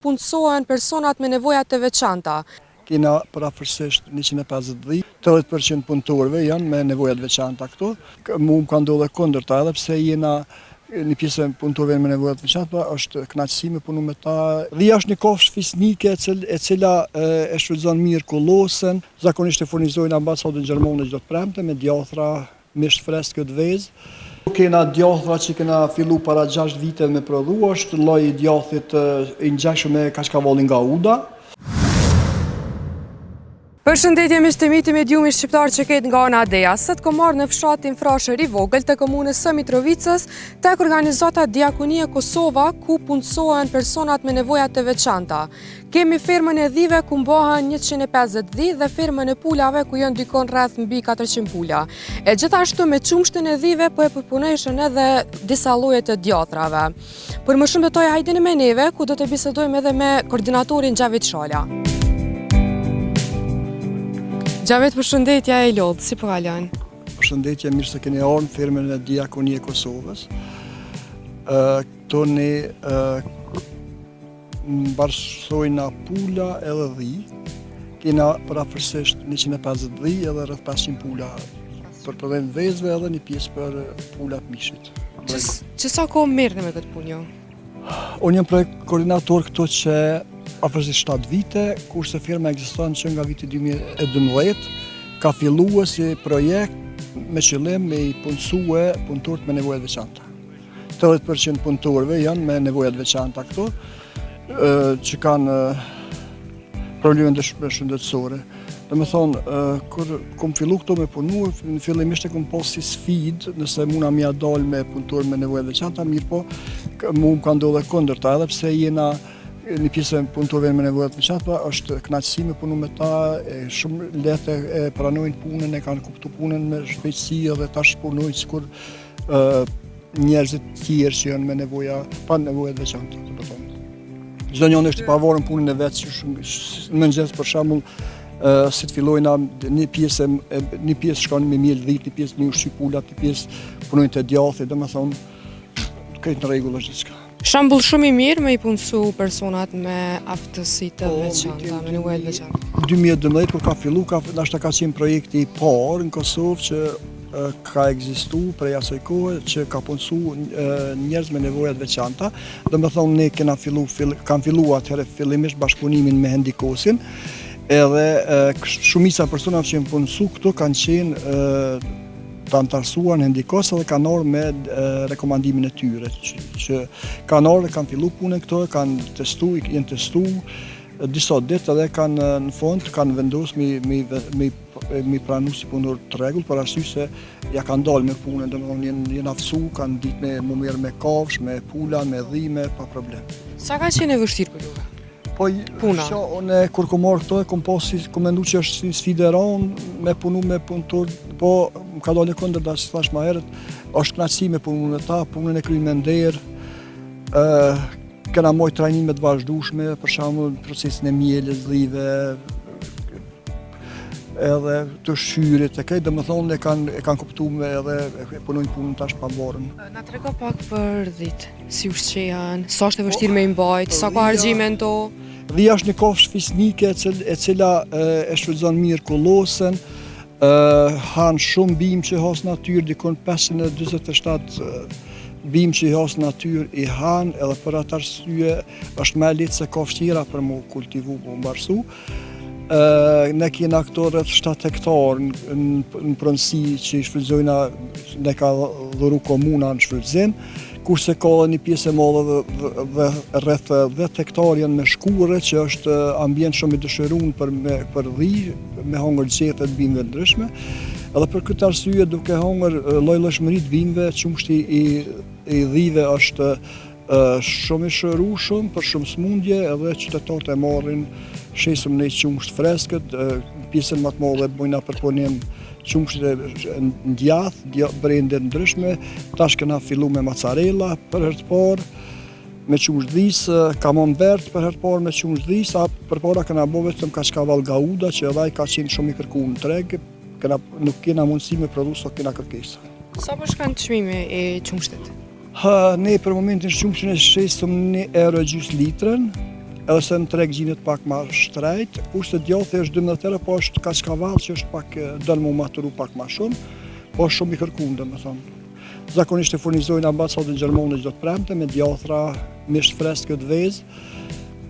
Punësohen personat me nevoja të veçanta. Kena përafërsisht 150 dhi, 80% punëtorëve janë me nevoja të veçanta këtu. Mu më ka ndodhë e kundërta, edhe pse jena një pjesë e punëtorëve me nevoja të veçanta, është kënaqësi me punu me ta. Dhia është një kafshë fisnike e cila e shfrytëzon mirë kullosën, zakonisht e furnizojnë ambasadën gjermane çdo të premte me djathra, Mish të freskët vezë. Kena djathra që kena fillu para 6 viteve me prodhu, është lloj i djathit i ngjashëm me kaçkavallin Gauda. Përshëndetje miq të mi të mediumit shqiptar që ket nga ana Deja. Sot kom ardhë në fshatin Frashër i Vogël të komunës së Mitrovicës, tek organizata Diakonie Kosova, ku punësohen personat me nevoja të veçanta. Kemi fermën e dhive ku mbahen 150 dhi dhe fermën e pulave ku janë dikun rreth mbi 400 pula. E gjithashtu me qumështin e dhive po e përpunojshin edhe disa lloje të djathrave. Për më shumë detaje hajdeni me neve ku do të bisedojmë edhe me koordinatorin Xhavit Shala. Xhavit, përshëndetje e lodhë, si po kalon? Përshëndetje, mirë se keni ardhur në fermën e Diakonie Kosovës. Këtu ne Mbarështojna pula edhe dhi, kena përafërsisht 150 dhi edhe rreth 500 pula për prodhim vezëve edhe një pjesë për pula të mishit. Që sa kohë merreni me këtë punë ju? Unë jam projekt koordinator këtu që afërsisht 7 vite, kurse firma ekziston që nga viti 2012, ka fillue si projekt me qëllim me i punësue punëtorët me nevoja të veçanta. 80% punëtorëve janë me nevoja të veçanta këtu, që kanë probleme ndryshme shëndetësore. Domethonë, kur kom fillu këtu me punu, në fillimisht e kom pas si sfidë, nëse muna me ia dalë me punëtorë me nevoja të veçanta, mirëpo, mu më ka ndodhë e kundërta, edhe pse jena një pjesë e punëtorëve me nevoja të veçanta, është kënaqësi me punu me ta, e shumë lehtë e pranojnë punën, e kanë kuptu punën me shpejtësi edhe tash punojnë sikur njerëzit tjerë që janë me nevoja, pa nevoja të veçanta, domethonë. Çdo njëri është i pavarur në punën e vet, që në mëngjes për shembull, si të fillojnë një pjesë një pjesë shkon me mjel dhitë, një pjesë me ushqy pulat, një pjesë punojnë te djathi, domethonë krejt në rregull është gjithçka. Shembull shumë i mirë me i punësu personat me aftësi të po, veçanta, me nevoja të veçanta. 2012 kur ka fillu, ka ndoshta ka qenë projekti i parë në Kosovë që ka ekzistu prej asaj kohe që ka punësu njerëz me nevoja të veçanta. Domethonë ne kena fillu, fill, kam fillu atëherë fillimisht bashkëpunimin me Handikosin, edhe shumica e personave që janë punësu këtu kanë qenë të anëtarësuar në Handikos edhe kanë ardhur me rekomandimin e tyre, që, që kanë ardhur dhe kanë fillu punën këtu, kanë testu, janë testu disa ditë edhe kanë në fund kanë vendosur mi mi mi mi pranu si punëtor të rregullt për arsye se ja kanë dalë me punën, domethënë janë janë aftësu, kanë ditë me m'u marrë me kafsh, me pula, me dhi, me pa problem. Sa ka qenë e vështirë për juve? Po, puna. Sho, unë kur kom ardhë këtu e kom pas si, kom mendu që është si sfidë e rëndë me punu me punëtor, po më ka dalë e kundërta, si thash ma herët, është kënaqësi me punu me ta, punën e kryjnë me nder, ë kena majt trajnime të vazhdueshme, për shembull procesin e mjeljes dhive, edhe të ushqyerit e krejt, domethonë e kanë e kanë kuptu me edhe e punojnë punën tash pavarun. Na trego pak për dhitë, si ushqehen, sa është e vështirë me i mbajt, sa ka harxhime në to? Dhia është një kafshë fisnike e cila e shfrytëzon mirë kullosën, han shumë bimë që has natyrë, dikun 547 bimë që i has natyrë i han, edhe për atë arsye është më e lehtë se kafshë tjera për mu kultivu, mu mbarësu. Ne kena këto rreth 7 hektar në pronësi që i shfrytëzojna, na ka dhuru komuna në shfrytëzim, kurse ka edhe një pjesë e madhe dhe, dhe rreth 10 hektar janë me shkurre që është ambient shumë i dëshiruar për me për dhi, me hongër gjethe të bimëve të ndryshme. Edhe për këtë arsye duke hongër lloj-llojshmëri të bimëve, qumështi i i dhive është Shumë i shërueshëm për shumë sëmundje edhe qytetarët e marrin shesim ne qumësht freskët, pjesën më të madhe bëjna përpunim qumështit në djath, brende të ndryshme, tash kena fillu me mozzarella për herë të parë, me qumësht dhisë, camembert për herë të parë me qumësht dhisë, a përpara kena bo vetëm kaçkavall gauda që edhe ai ka qenë shumë i kërkuar në treg, kena, nuk kena mundësi me prodhu sa kena kërkesa. Sa po shkon çmimi i qumështit? Ha, ne për momentin qumështin e shesim një euro e gjysë litrën. Edhe se në treg gjinet pak ma shtrejt, kurse djathi është 12 euro, po është kaçkavall që është pak don mu maturu pak ma shumë, po është shumë i kërkum, domethonë. Zakonisht e furnizojnë ambasadën gjermane çdo të premte me djathra, mish freskët, vezë,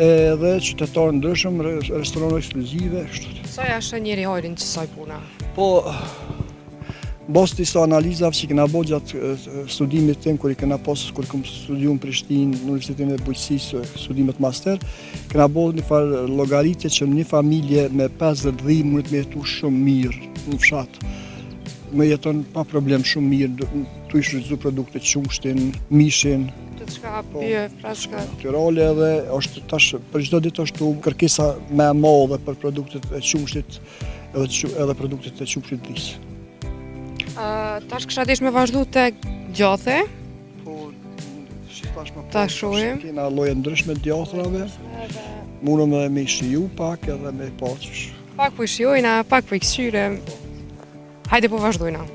edhe qytetarë ndryshëm, restorane ekskluzive, kështu. Sa ja sheh njeri hajrin qësaj puna? Po, N'bazë disa analizave që kena bo gjatë studimit tim, kur i kena pas, kur kom studiu në Prishtinë, në Universitetin e Bujqësisë, studimet master, kena bo një farë llogaritje që një familje me 50 dhi mundet me jetu shumë mirë në fshat. Me jeton pa problem shumë mirë, tu i shfrytëzu produktet qumshtin, mishin, Gjithçka po, bie freskët. Natyrale edhe është tash për çdo ditë është kërkesa më e madhe për produktet e qumshtit edhe, edhe produktet e qumshtit dhisë. Uh, tash kisha desht me vazhdu te djathi. Po, si tash më po, shohim. Kena lloje ndryshme djathrave. Mundëm edhe me i shiju pak edhe me i pa qysh. Pak po i shijojna, pak po i këqyrim. Hajde po vazhdojna.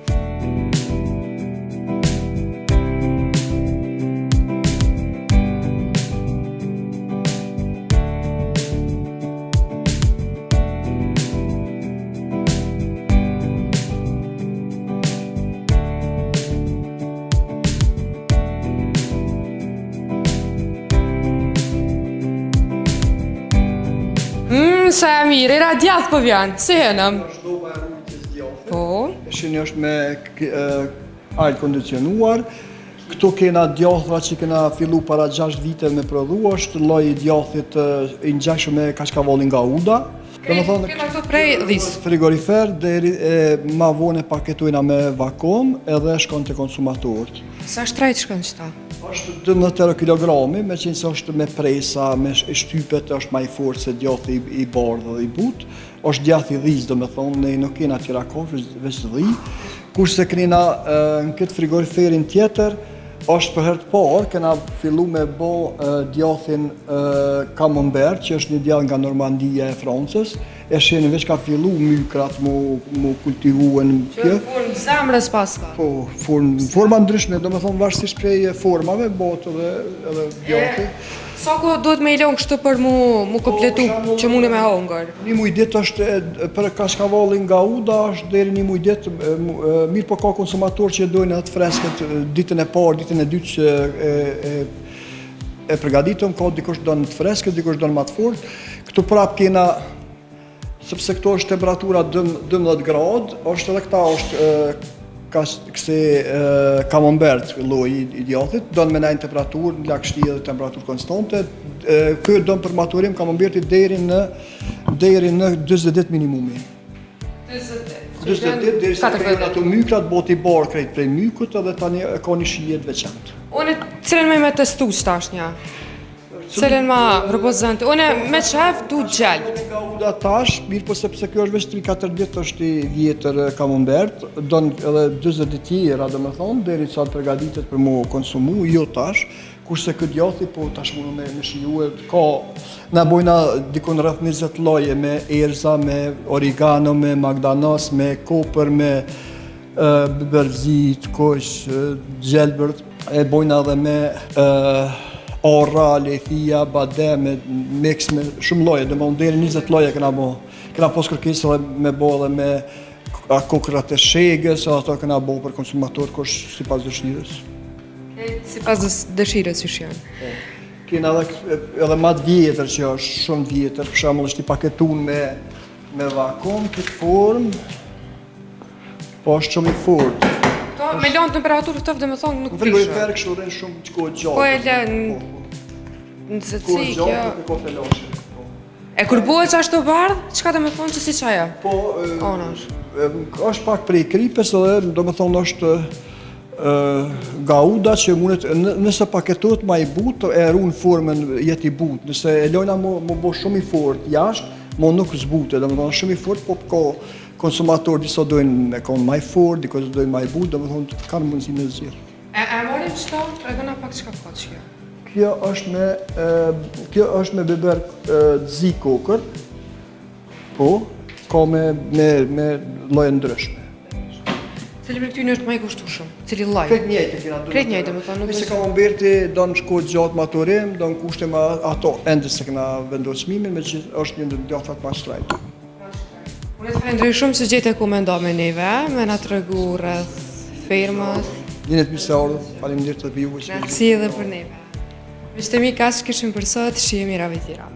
Mmm, sa e mirë, era djathë po vjen, si henëm. Po. E shihni është me ajër kondicionuar. Këtu kena djathra që kena fillu para 6 vite me prodhu, është lloj i djathit i ngjashëm me kaçkavallin Gauda. Domethonë, kena këtu prej dhisë. Frigorifer, deri e, ma vonë e paketojna me vakum edhe shkon te konsumatorët. Sa shtrejt shkon qëta? Është 12 euro kilogrami, meqenëse është me presa, me shtypet, është ma i fortë se djathi i bardhë dhe i butë. Është djath i dhisë, domethonë, ne nuk kena tjera kafshë, veç dhi. Kurse kena në këtë frigoriferin tjetër, është për herë të parë, kena fillu me bo djathin camembert, që është një djath nga Normandia e Francës, e shihni veç ka fillu mykrat mu, mu kultivu në kjo. Që formë zemrës paska? Po, formë, forma ndryshme, domethonë varësisht prej formave, bohet edhe, edhe djathi. Sa kohë duhet me i lënë kështu për mu, mu po, kompletu, që mune me hongër? Një muj ditë është për kaçkavallin Gauda është deri një muj ditë, mirëpo ka konsumator që e dojnë atë freskët ditën e parë, ditën e dytë që e, e, e përgatitëm, ka dikush don të freskët, dikush don ma të fortë. Këtu prapë kena Sepse këtu është temperatura 12 gradë, është edhe këta është ka kësi camembert lloji i djathit, don me nejt temperaturë, në lagështi edhe temperaturë konstante, ky don për maturim camemberti deri në deri në 40 ditë minimumi. 40 ditë. 40 ditë deri sa të ato mykrat bohet i bardhë krejt prej mykut edhe tani e ka një shije të veçantë. Unë cilën me me testu tash një? Cilën ma propozon ti? Unë me qef du gjelbët. Gauda tash, mirëpo sepse kjo është veç 3-4 ditë është i vjetër camembert, don edhe 40 ditë tjera, domethonë, deri sa të përgatitet për mu konsumu, jo tash, kurse këtë djathi, po tash mundu me, me shiju, ka, na bojna dikun rreth 20 lloje me erza, me origano, me magdanos, me kopër, me Biber zi, të kuq, gjelbërt, e bojna edhe me arra, lejthia, badem, mix me shumë lloje, domethonë deri 20 lloje kena bo. Kena pos kërkesë edhe me bo edhe me kokrrat e shegës, edhe ato kena bo për konsumator, kush sipas dëshirës. Sipas dëshirës që janë. Po. Kena edhe, edhe ma të vjetër që është shumë të vjetër, për shembull është i paketun me, me vakum, këtë formë, Po është shumë i fortë. Po, me lanë temperaturë të domethonë nuk prishet. Frigorifer kështu rrin shumë që kohë gjatë. Po e lë po, po. në nxehtësi kjo. Kohë gjatë nuk e ka po. E kur bëhet qashtu bardhë, çka domethonë që si qaja? Po, është pak prej kripës edhe domethonë është gauda që mundet, nëse paketohet ma i butë, e run formën jet i butë, nëse e lojna mu, mu bo shumë i fort jashtë, mo nuk zbutet, domethonë shumë i fort, po ka Konsumator disa dojnë me konë ma i fort, dikush dojnë ma i butë, domethonë kanë mundësi me zgjedh. E, e morim qëto, tregona pak çka ka që kjo? Kjo është me, kjo është me biber të zi kokër, po, ka me, me, me lloje ndryshme. Cili prej këtyne është ma i kushtueshëm? Cili lloj? Krejt njëjtë e kena. Krejt njëjtë, domethënë nuk. Nëse kamamberti don kohë gjatë maturim, don kushte ma ato ende s'e kena vendosur çmimin, megjithë është një ndër djathat ma shtrejtë. Unë të falenderoj shumë që gjete kohë me nda me neve, me na tregu rreth fermës. Jeni të mirëseardhur, faleminderit edhe për juve. Kënaqësi edhe për neve. Miqtë e mi kaq kishim për sot, shihemi herave tjera.